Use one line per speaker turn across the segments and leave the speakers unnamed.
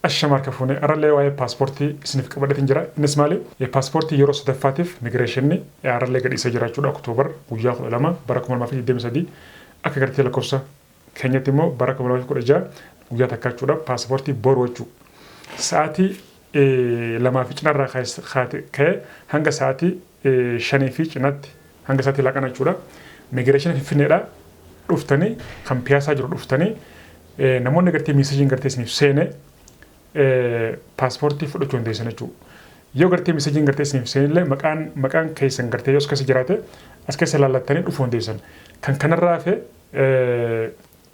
Ashama, harka fuunee. Har'allee waa'ee paaspoortii isiniif qabadheetiin jira. Innis maali? Paaspoortii yeroo sadaffaatiif immigireeshinni har'allee gadhiisee jira jechuudha. Oktoobar guyyaa 12 bara 2023, akka gartee lakkoofsa keenyatti immoo bara 2016 guyyaa takka jechuudha. Paaspoortii boru jechuudha. Sa'aatii 2 fi cinarraa ka'ee hanga sa'aatii 5 fi cinatti, hanga sa'aatii laaqana jechuudha. Immigireeshina Finfinneedhaa dhuftanii, kan Piyaasaa jiru dhuftanii, namoonni gartee messageiin gartee isiniif seene paaspoortii fudhachuu dandeessan jechuudha. Yoo gartee messageiin gartee isiniif seenillee, maqaan keessan gartee yoo as keessa jiraate, as keessa laallattanii dhufuu dandeessan. Kan kanarraa hafe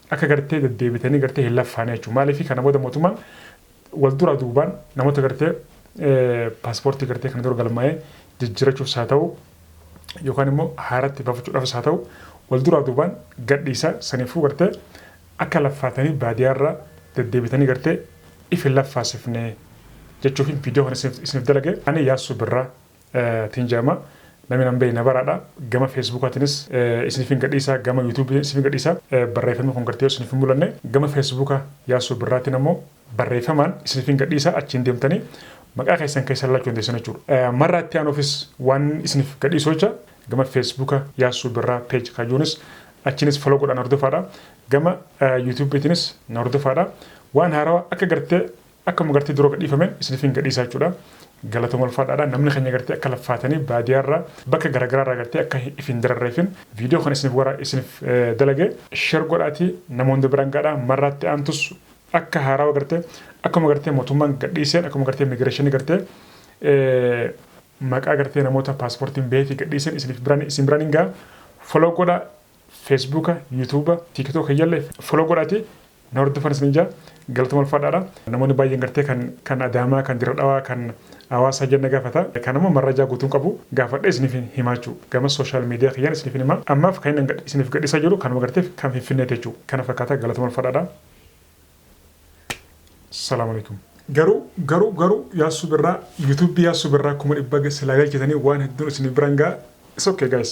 akka gartee deddeebitanii gartee hin laffaane jechuudha. Maaliif? Kana booda mootummaan wal dura duubaan namoota gartee paaspoortii gartee kana dura galmaa'ee jijjiirachuufis haa ta'u yookaan immoo haaratti baafachuudhaafis haa ta'u, wal duraa duubaan gadhiisa. Saniifuu gartee akka laffaatanii baadiyyaarra deddeebitanii gartee if hin laffaasifne jechuuf viidiyoo kana isiniif dalage. Ani Yaassuu Birraa tiin jedhama. Namni nan beekne baraadha. Gama Feesbuukaatiinis isiniif hin gadhiisa, gama Yuutuubii isiniif hin gadhiisa. Barreeffamni kun gartee yoo isiniif hin mul'anne, gama Feesbuuka Yaassuu Birraatiin ammoo barreeffamaan isiniif hin gadhiisa, achiin deemtanii maqaa keessan keessa lallachuu dandeessan jechuudha. Marraa itti aanuufis waan isiniif gadhiisu jecha gama Feesbuuka Yaassuu Birraa page kajuunis achiinis follow godhaan hordofaadha. Gama Yuutuubiitiinis na hordofaadha. Waan haarawaa akka gartee akkuma gartee dura gadhiifameen isiniif hin gadhiisa jechuudha. Galatooma, ulfaadhaadha. Namni keenya gartee akka laffaatanii baadiyyaarraa bakka garaagaraarraa gartee akka if hin dararreefin viidiyoo kana isiniif wara isiniif dalage. Share godhaatii namoonni biraan gaadhaa. Marraatti aantus akka haarawaa gartee akkuma gartee mootummaan gadhiiseen, akkuma gartee immigireeshinii gartee maqaa gartee namoota paaspoortiin beekii gadhiiseen isiniif biraan isin biraan hin ga'a. Follow godhaa, Feesbuuka, Yuutuuba, Tiiktook kiyyallee follow godhaatii na hordofan isin jaa. Galatuma, ulfaadhaadha. Namoonni baay'een gartee kan Adaamaa, kan Dirra Dhawaa, kan Hawaasaa jenna gaafata. Kan ammoo marrajaa guutuun qabu gaafadhee isiniif himaa jechuudha. Gama social media kiyyaan isiniif hima. Ammaaf kan inni isiniif gadhiisaa jiru kanuma gartee kan Finfinneeti jechuudha. Kana fakkaata, galatuma, ulfaadhaadha. Salaamu alaikum. Garuu Yaassuu Birraa, Yuutuubii Yaassuu Birraa 100,000 silaa galchitanii waan hedduun isiniif biraan ga'a. It's okay, guys.